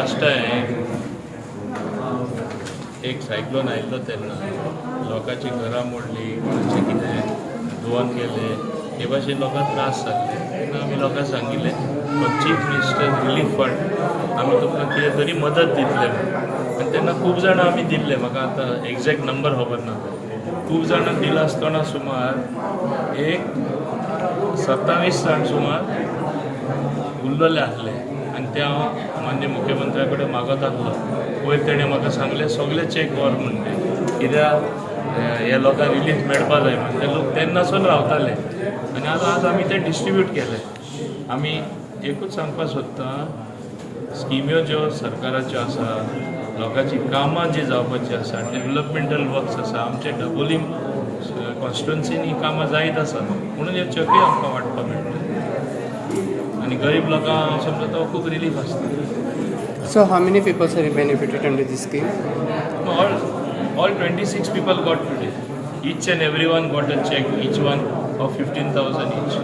Last time एक cyclone आयिल्लो तेन्ना लोकांची घरां मोडली, कोणाचें कितें धुवन गेले, हे भाशेन लोकांक त्रास जाल्ले. तेन्ना आमी लोकांक सांगिल्लें, चीफ मिनिस्टर रिलीफ फंड आमी तुमकां कितें तरी मदत दितले म्हणून. आनी तेन्ना खूब जाणां आमी दिल्ले. म्हाका आतां एग्जॅक्ट नंबर खबर ना. खूब जाणांक दिला आसतना सुमार एक 27 जाण सुमार उरलेले आसले आनी ते हांव मान्य मुख्यमंत्र्या कडेन मागत आसलो. वयर तेणें म्हाका सांगलें, सगळे चॅक व्हर म्हण ते, कित्याक हे लोकांक रिलीफ मेळपा जाय म्हण. ते लोक तेन्नासून रावताले आनी आतां आज आमी ते डिस्ट्रिब्यूट केले. आमी एकूच सांगपाक सोदता, स्किम्यो ज्यो सरकाराच्यो आसा, लोकांची कामां जी जावपाची आसा, डेवलपमेंटल वर्क्स आसा, आमचे डबोलीम कॉन्स्टिट्युन्सीन ही कामां जायत आसा, म्हणून ह्यो चॅकूय आमकां वांटपाक मेळटा आनी गरीब लोकांक हांव समजता तो खूब रिलीफ आसता. So how many people are benefited under this scheme? All 26 people got today. Each and everyone got a check, each one of 15,000 each.